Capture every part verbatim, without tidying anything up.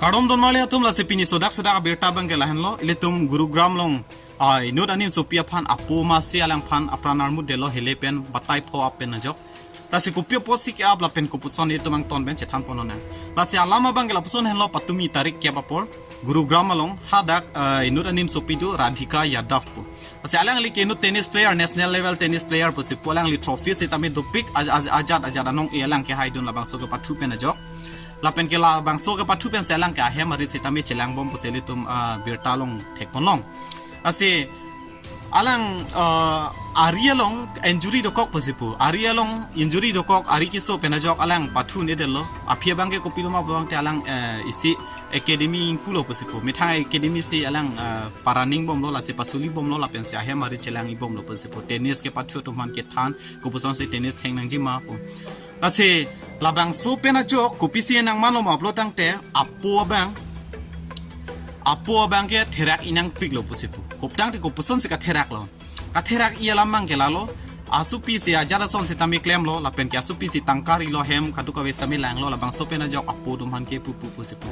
Kardom don marli atum, lasi pini sodak sodak abirta abangke lahenlo, ilitum Gurugram along, ah, inut animsopi aphan apo masi alangphan apran armut detlo hele pen batai pho ap pen ajok. Lasi kopi apotsi ke-ap lapen kopuson itum angton pen chethan ponnang. Lasi alam abangke lapuson henlo, patumi tarik kep apor Gurugram along hadak, ah, inut animsopi do Radhika Yadav pu. Lasi alangli ke inut tennis player, national level tennis player pusi pu, alangli trophy sitame dopik, aj-, aj-, ajat ajat anong-e alang kehaidun labangso kepathu pen ajok. Lapen ke labangso kepathu pen si alang ke ahem arit sitame chelangbom pusi ilitum, ah, birta along thek ponlong. Lasi alang, ah, ari along injury dokok pusi pu. Ari along injury dokok, ari keso pen ajok alang pathu-un-edetlo. Aphi abangke kopilo ma pulote alang, eh, isi academy ingpulo pusi pu. Methang academy si alang, ah, paraning bomlo, lasi pasuli bomlo, lapen si ahem arit chelang-i bomlo pusi pu. Tennis kepathu atum aphan kethan, kopusonsi tennis theng nangji ma pu. Lasi labangso pen ajok kopisi nangmanlo ma pulo tangte, apo abang, apo abangke therak-i nangpiklo pusi pu. Kop tangte kopusonsi katheraklo. Katherak-i alam abangke lalo, asopi si ajat ason sitame klemlo, lapen ke asopi si tangka rilo, hem kadokave sitame langlo, labangso pen ajok apo atum aphan kepu pu pusi pu.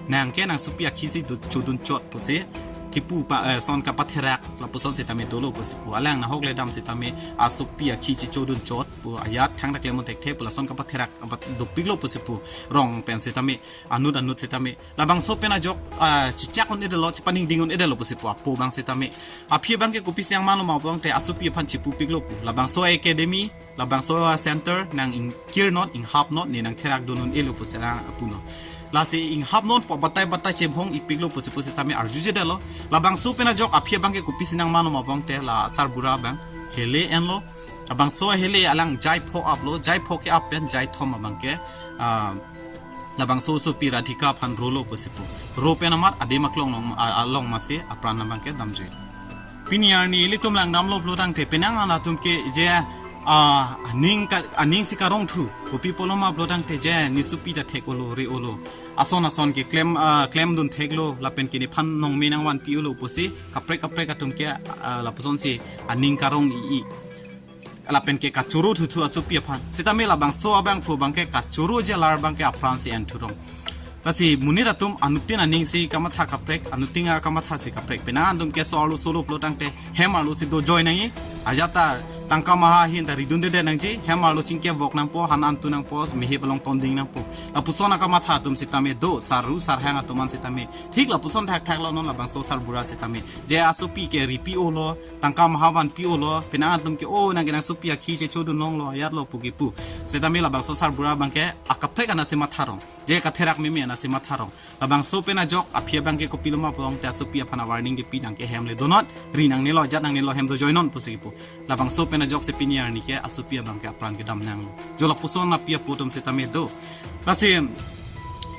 Nang ke nangsopi akhi si do chodun chot pusi kipu pa, eh, son kapatherak lapuson sitame dolo pusi pu. Alang nahok ledam sitame asopi akhi si chodun chot pu, ajat thangta klem un thekthe pu, lason kapatherak abat dopiklo pusi pu. Rong pen sitame, anut anut sitame, labangso pen ajok, ah, chechak un-edetlo, chepaningding un-edetlo pusi pu apo abang sitame. Aphi abangke kopisi nangmanlo ma pulote asopi aphan chepupiklo pu. Labangso academy, labangso, ah, center nang ingkir non, inghap non, ne nangtherak dun un-elo pusi alang punon. Lasi inghap non pu batai batai chebhong-ipiklo pusi pu sitame arjujedetlo. Labangso pen ajok aphi abangke kopisi nangmanlo ma pulote la sarbura abang hele enlo. Labangso hele alang jai pho aplo, jai pho ke-ap pen jai thom abangke, ah, labangso asopi Radhika aphan rolo pusi pu. Ro pen amat adim aklong along, a-, along masi apran abangke damjui. Pini arni ilitum langdamlo pulo tangte penang an atum ke je, ah, aning ka, aning si karongthu. Kopi pulo ma pulo tangte je nesopi ta thek-olo, re-olo, ason ason ke klem, ah, klemdun theklo, lapen ke nephan nongme nangvanpi-olo pusi kaprek kaprek atum ke, ah, lapusonsi aning karong-i-i. Lapen ke kachoro thuthu asopi aphan. Sitame labangso abangphu abangke kachoro jelar abangke apran si enthurong. Lasi monit atum anuttin aning si kamatha kaprek, anuttin akamatha si kaprek. Penang atum keso arlo solo pulo tangte hem arlo si dojoi nangji. Ajat ta tangka maha ahin ta ridundedet nangji. Hem arlo chingkevok nangpo, han an tu nangpo, mehip along tonding nangpo. Lapuson akamatha atum sitame do, sarru sarhang atum an sitame. Thik lapuson thakthaklo non labangso sarbura sitame. Je asopi ke ripi-olo, tangka maha vanpi-olo, penang atum ke, "O, nang ke nangsopi akhi chechodun longlo, ajatlo," pu kipu. Sitame labangso sarbura abangke akaprek anat si matharong. Je katherak meme anat si matharong. Labangso pen ajok aphi abangke kopilo ma pulote asopi aphan awarning kepi, nang ke hem le donot, ri nangnelo, ajat nangnelo, hem dojoi non pusi kipu. Labangso pen ajok si pini arni ke asopi abangke apran kedam nanglo. Jo lapuson api apo atum sitame do. Lasi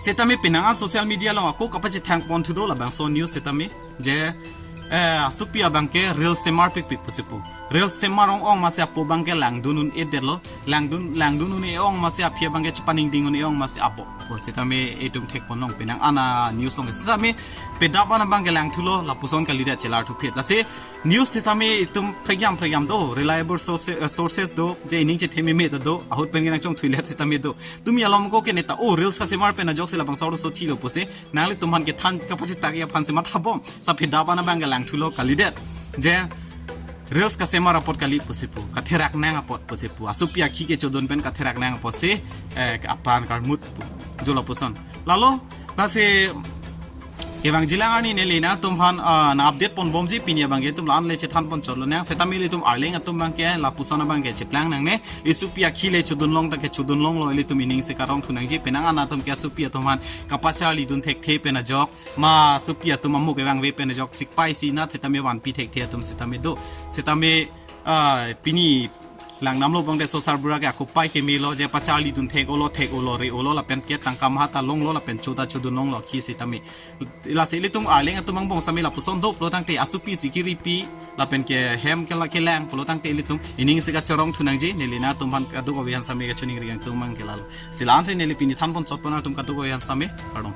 sitame penang an social media along ako kapachethang ponthu do labangso news sitame. Je, eh, asopi abangke reels semar pikpik pusi pu. Reels semar ong-ong masi apo abangke langdun un-edetlo. Langdun, langdun un-e-ong masi aphi abangke chepaningding un-e-ong masi apo pu sitame itum thek ponlong penang an a-news along. Sitame pedap an abangke langthulo, lapuson kalidet chelar thuphit. Lasi news sitame itum prekjam prekjam do, reliable source-, eh, sources do, je ining chethe meme ta do, ahut pen ke nangchongthuilet sitame do. Tumi alom ko ke neta, "O, reels kasemar pen ajok si labangso arloso thilo," pusi nanglitum aphan kethan kapachethak-i aphan si mathabom. Sa pedap an abangke langthulo, kalidet. Je reels kasemar apot kali pusi pu, katherak nang apot pusi pu, asopi akhi kechodun pen katherak nang apotsi, eh, apran karmut pu. Jo lapuson. Lalo, lasi kevangjilang arni neli nangtum aphan, ah, nang-update ponbomji, pini abangke itum la-an le chethan ponchotlo nang. Sitame ilitum Arleng atum abangke lapuson abangke cheplang nangne. Asopi akhi le chodun long ta kechodun longlo, ilitum ining si karongthu nangji. Penang an atum ke asopi atum aphan kapacharlidun thekthe pen ajok, ma asopi atum amuk kevangve pen ajok chikpai si nat sitame vanpi thekthe atum sitame do. Sitame, ah, pini langdamlo pulote so sarbura ke ako pai kemelo, je pacharlidun thek-olo, thek-olo, re-olo, lapen ke tangka maha ta longlo, lapen cho ta chodun longlo, akhi sitame. Lasi ilitum Arleng atum angbong sitame lapuson do pulo tangte asopi si kiripi, lapen ke hem ke la kelang pulo tangte ilitum ining si kacharongthu nangji, neli nangtum aphan kadokave aphan sitame kachiningri nangtum abangke lalo. Si la-an si neli pini than ponchot pon atum kadokave aphan sitame, kardom.